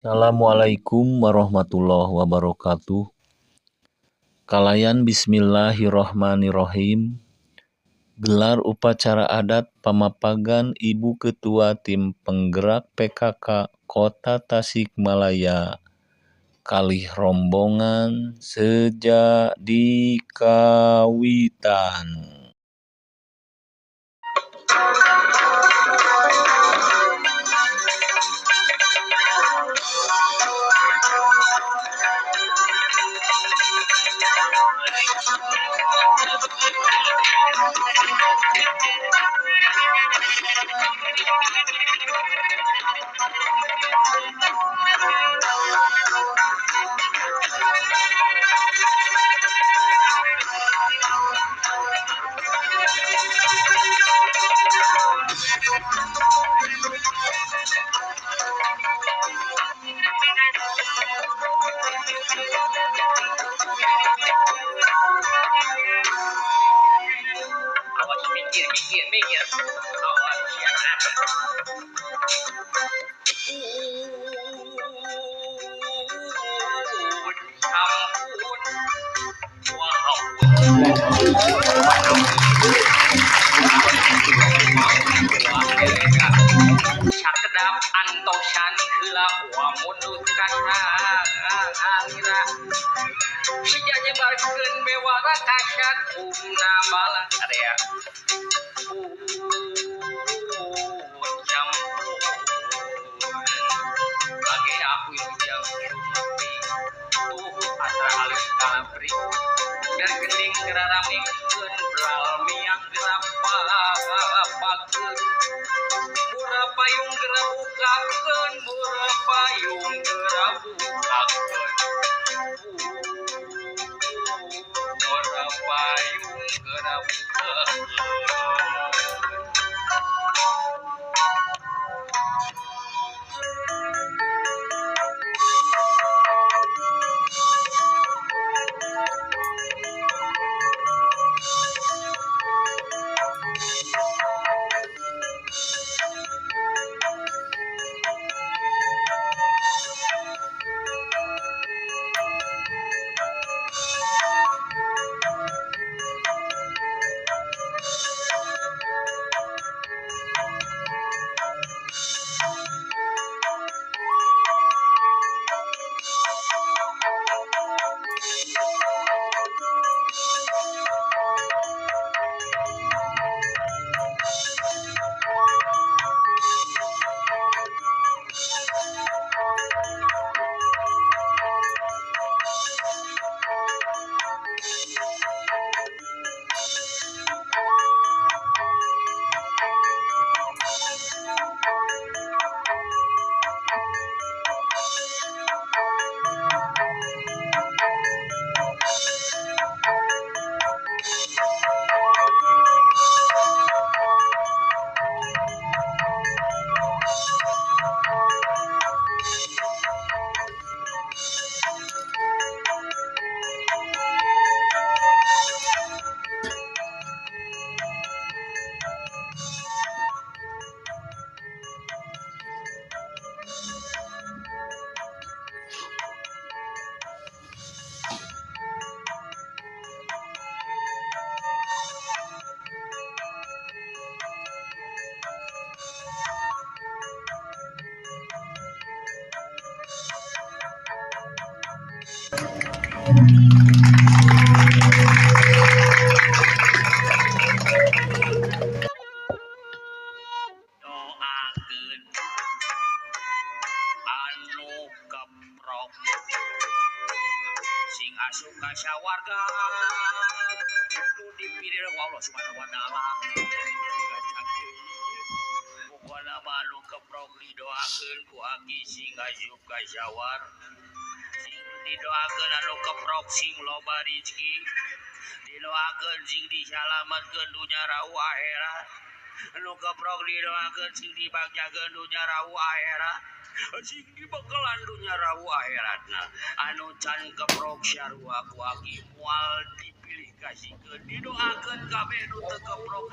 Assalamualaikum warahmatullahi wabarakatuh. Kalayan bismillahirrohmanirrohim. Gelar upacara adat pamapagan Ibu Ketua Tim Penggerak PKK Kota Tasikmalaya kalih rombongan seja di kawitan. Awas minggir, minggir, minggir. Awas ya. Ampun. Wow. Sakedap antosan heula wa mundut ka salira. Sija nyebarkeun bewara kasyat umna bala area. Pun campur. Lagi aku yang sumpi tuh antara alis kalabri biar gending geraramikeun bral miang gerapakeun murah payung gerabukakeun murah payung gerabukakeun murah payung gerabukakeun. Doakeun anu keprok sing asup ka sawarga nu dipilih ku Allah Subhanahu wa taala. Pokona mah anu keprok didoakeun ku aki sing asup ka sawar, sing didoakeun anu keprok sing loba rezeki, didoakeun sing disalametkeun dunya rau akhirat. Anu keprok didoakeun sing dibagjakeun dunya rau akhirat, sing dibekalan dunya rau akhiratna. Anu can keprok sarua ku aki moal dipilih kasihkeun, didoakeun kabeh nu teu keprok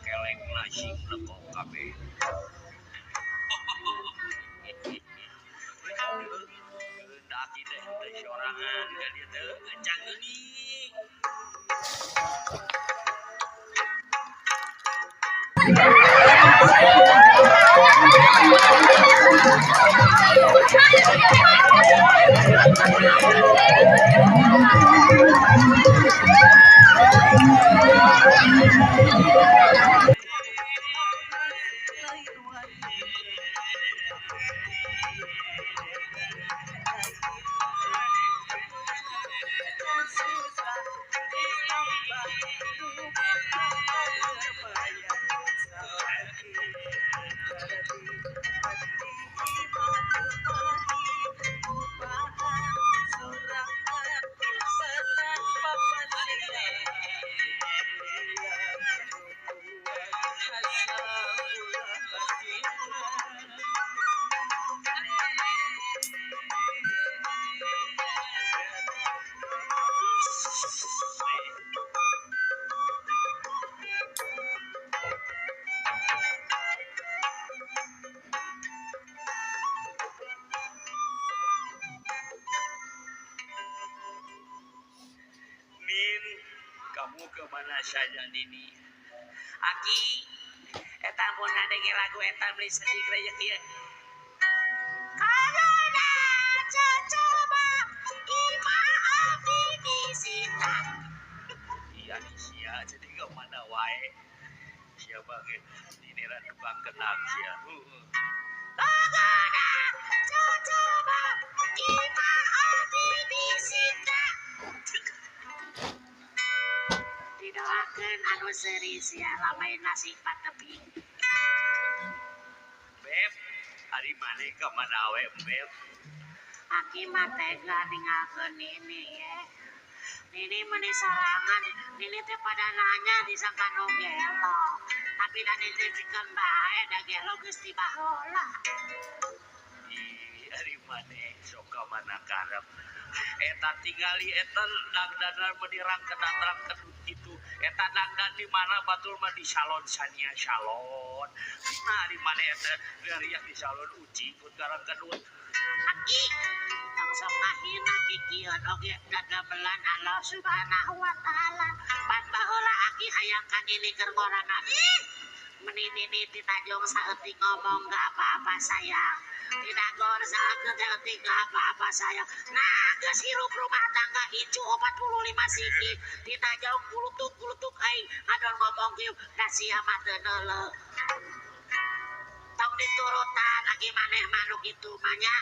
kelekna sing lekok kabeh. Aki teh teu sorangan ka dieu teh canggih. Kamu kemana saja Nini? Aki, eta mun ngadenge lagu eta beli sedih rejek ieu. Karena cocoba imah abdi disita. Iya sia jadi ke mana wae? Siapa ge Nini ra tukang kenang sia. Karena cocoba imah abdi disita. Didoakeun anu seuri sia lamai nasi pateping. Beb, ari maneh ka mana we, Beb? Aki mah tega ninggalkeun Nini ye. Nini meni sorangan, Nini teh pada nanya disangka nu gelo. Tapi da Nini pikeun bae da gelo geus ti baheula. Ih, ari maneh sok ka mana karep. Eta tingali eta dangdanan meni rangkedat-rangkedut kitu. Eta dangdan di mana batur mah di salon Sania Salon. Nah di mana eta gariak di salon Uci pun karangkedut. Aki tong sok ngahina kikieuan oge dadamelan Allah Subhanahu wa taala. Pan baheula aki hayang ka Nini keur ngorana. Ih, meni Nini ditajong saeutik ngomong gak apa-apa sayang. Tidak gor saeutik gak apa-apa sayang. Nah geus hirup rumah tangga incu 45 siki ditajong kulutuk-kulutuk aing ngadon ngomong kieu da sia mah teu neuleuh. Tong diturutan lagi maneh mah nu kitu mah nya.